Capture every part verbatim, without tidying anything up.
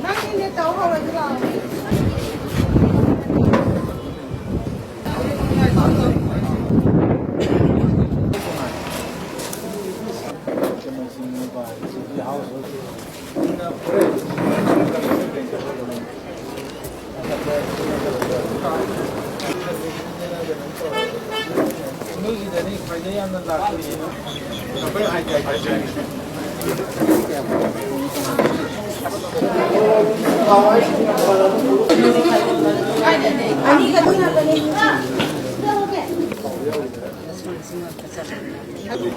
ꯅꯪꯒꯤꯅꯦ ꯇꯧ ꯍꯧꯔꯁꯤ ꯂꯥꯛꯑꯣ꯫ ꯅꯣꯏꯒꯤꯗꯅꯤ ꯈ꯭ꯋꯥꯏꯗꯩ ꯌꯥꯝꯅ ꯂꯥꯛꯄꯅꯦ꯫ ꯑꯩꯈꯣꯏ ꯍꯥꯏ ꯇꯥꯏ ꯍꯥꯏ ꯇꯥꯏ꯫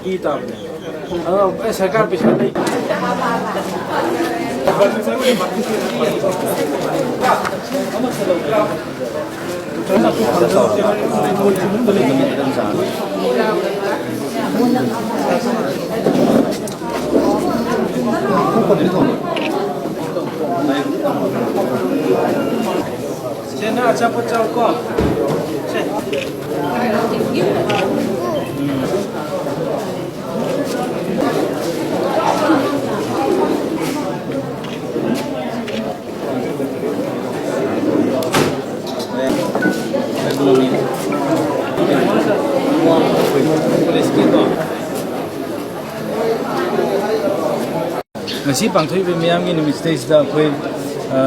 ꯄꯤ ꯇꯥꯕꯅꯦ꯫ ꯑꯗꯣ ꯑꯩ ꯁꯔꯀꯥꯔ ꯄꯩꯁꯥ ꯂꯩ꯫ ꯆꯦ, ꯅꯪ ꯑꯆꯥꯄꯣꯠ ꯆꯥꯎꯀꯣ꯫ ꯁꯦ꯫ ꯉꯁꯤ ꯄꯥꯡꯊꯣꯛꯏꯕ ꯃꯤꯌꯥꯝꯒꯤ ꯅꯨꯃꯤꯠꯁꯤꯗꯩꯁꯤꯗ ꯑꯩꯈꯣꯏ, ꯑ,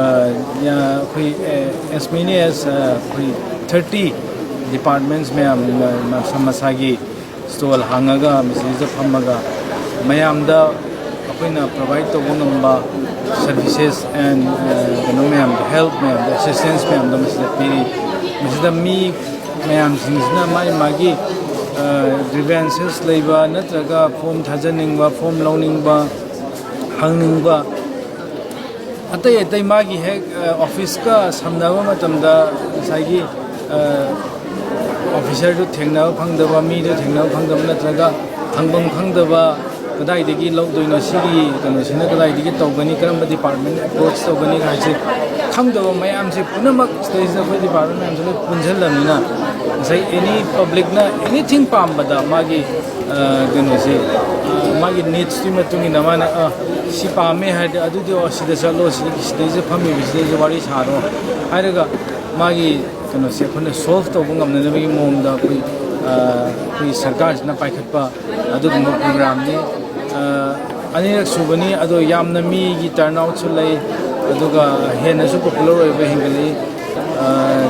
ꯌꯥ-, ꯑꯩꯈꯣꯏ, ꯑꯦ, as many as, ꯑ, ꯑꯩꯈꯣꯏ thirty departments ꯃꯌꯥꯝꯅ ꯃꯁꯥ ꯃꯁꯥꯒꯤ stall ꯍꯥꯡꯉꯒ ꯃꯁꯤꯗ ꯐꯝꯃꯒ ꯃꯌꯥꯝꯗ ꯑꯩꯈꯣꯏꯅ provide ꯇꯧꯕ ꯉꯝꯕ services and, ꯑ, ꯀꯩꯅꯣ ꯃꯌꯥꯝꯗꯣ, help ꯃꯌꯥꯝꯗꯣ, assistance ꯃꯌꯥꯝꯗꯣ ꯃꯁꯤꯗ ꯄꯤꯔꯤ꯫ ꯃꯁꯤꯗ ꯃꯤ ꯃꯌꯥꯝꯁꯤꯡꯁꯤꯅ ꯃꯥꯒꯤ ꯃꯥꯒꯤ, ꯑ, grievances ꯂꯩꯕ ꯅꯠꯇ꯭ꯔꯒ form ꯊꯥꯖꯅꯤꯡꯕ, form ꯂꯧꯅꯤꯡꯕ, ꯍꯪꯅꯤꯡꯕ, ꯑꯇꯩ ꯑꯇꯩ ꯃꯥꯒꯤ ꯍꯦꯛ, ꯑ, office ꯀ ꯁꯝꯅꯕ ꯃꯇꯝꯗ ꯉꯁꯥꯏꯒꯤ, ꯑ, officer ꯗꯨ ꯊꯦꯡꯅꯕ ꯐꯪꯗꯕ, ꯃꯤꯗꯨ ꯊꯦꯡꯅꯕ ꯐꯪꯗꯕ ꯅꯠꯇ꯭ꯔꯒ ꯍꯪꯐꯝ ꯈꯪꯗꯕ, ꯀꯗꯥꯏꯗꯒꯤ ꯂꯧꯗꯣꯏꯅꯣ, ꯁꯤꯒꯤ ꯀꯩꯅꯣꯁꯤꯅ ꯀꯗꯥꯏꯗꯒꯤ ꯇꯧꯒꯅꯤ, ꯀꯔꯝꯕ department approach ꯇꯧꯒꯅꯤ ꯍꯥꯏꯁꯦ ꯈꯪꯗꯕ ꯃꯌꯥꯝꯁꯦ ꯄꯨꯝꯅꯃꯛ ꯁꯤꯗꯩꯁꯤꯗ ꯑꯩꯈꯣꯏ department ꯃꯌꯥꯝꯁꯦ ꯂꯣꯏ ꯄꯨꯟꯁꯤꯜꯂꯕꯅꯤꯅ ꯉꯁꯥꯏ any publicꯅ anything ꯄꯥꯝꯕꯗ ꯃꯥꯒꯤ ꯑ, ꯀꯩꯅꯣꯁꯦ, ꯑ, ꯃꯥꯒꯤ needsꯇꯨꯒꯤ ꯃꯇꯨꯡ ꯏꯟꯅ ꯃꯥꯅ, ꯑ, ꯁꯤ ꯄꯥꯝꯃꯦ ꯍꯥꯏꯔꯗꯤ ꯑꯗꯨꯗꯤ, ꯑꯣ, ꯁꯤꯗ ꯆꯠꯂꯣ, ꯁꯤꯗꯒꯤ, ꯁꯤꯗꯩꯁꯤꯗ ꯐꯝꯃꯤꯕꯁꯤꯗꯩꯁꯤꯗ ꯋꯥꯔꯤ ꯁꯥꯔꯣ ꯍꯥꯏꯔꯒ ꯃꯥꯒꯤ ꯀꯩꯅꯣꯁꯦ ꯑꯩꯈꯣꯏꯅ solve ꯇꯧꯕ ꯉꯝꯅꯅꯕꯒꯤ ꯃꯑꯣꯡꯗ ꯑꯩꯈꯣꯏ, ꯑ, ꯑꯩꯈꯣꯏ ꯁꯔꯀꯥꯔꯁꯤꯅ ꯄꯥꯏꯈꯠꯄ ꯑꯗꯨꯒꯨꯝꯕ programꯅꯤ꯫ ꯑ, ꯑꯅꯤꯔꯛ ꯁꯨꯕꯅꯤ, ꯑꯗꯣ ꯌꯥꯝꯅ ꯃꯤꯒꯤ turnoutꯁꯨ ꯂꯩ, ꯑꯗꯨꯒ ꯍꯦꯟꯅꯁꯨ popular ꯑꯣꯏꯕ ꯍꯦꯟꯒꯠꯂꯛꯏ꯫ ꯑ,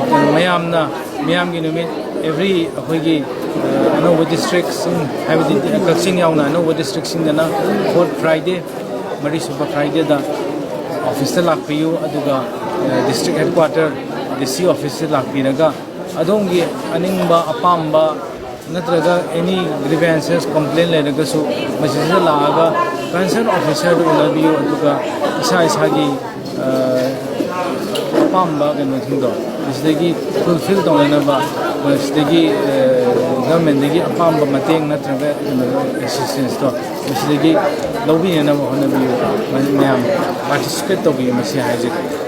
ꯀꯩꯅꯣ, ꯃꯌꯥꯝꯅ, ꯃꯤꯌꯥꯝꯒꯤ ꯅꯨꯃꯤꯠ, every ꯑꯩꯈꯣꯏꯒꯤ, ꯑ, ꯑꯅꯧꯕ districtꯁꯤꯡ, ꯍꯥꯏꯕꯗꯤ ꯀꯛꯆꯤꯡ ꯌꯥꯎꯅ ꯑꯅꯧꯕ districtꯁꯤꯡꯗꯅ fourth Friday, ꯃꯔꯤꯁꯨꯕ Fridayꯗ officeꯇ ꯂꯥꯛꯄꯤꯌꯨ, ꯑꯗꯨꯒ, ꯑ, district headquarter, DC officeꯇ ꯂꯥꯛꯄꯤꯔꯒ ꯑꯗꯣꯝꯒꯤ ꯑꯅꯤꯡꯕ, ꯑꯄꯥꯝꯕ, ꯅꯠꯇ꯭ꯔꯒ any grievances, complaint ꯂꯩꯔꯒꯁꯨ ꯃꯁꯤꯗ ꯂꯥꯛꯑꯒ concern officerꯗ ꯎꯅꯕꯤꯌꯨ, ꯑꯗꯨꯒ ꯏꯁꯥ ꯏꯁꯥꯒꯤ, ꯑ, ꯑꯄꯥꯝꯕ ꯀꯩꯅꯣꯁꯤꯡꯗꯣ ꯃꯁꯤꯗꯒꯤ fulfill ꯇꯧꯅꯅꯕ, ꯃꯁꯤꯗꯒꯤ, ꯑ, governmentꯗꯒꯤ ꯑꯄꯥꯝꯕ ꯃꯇꯦꯡ ꯅꯠꯇ꯭ꯔꯒ ꯀꯩꯅꯣ, assistanceꯇꯣ ꯃꯁꯤꯗꯒꯤ ꯂꯧꯕꯤꯅꯅꯕ ꯍꯣꯠꯅꯕꯤꯌꯨ꯫ ꯃꯌꯥꯝ participate ꯇꯧꯕꯤꯌꯨ ꯃꯁꯤ ꯍꯥꯏꯖꯒꯦ꯫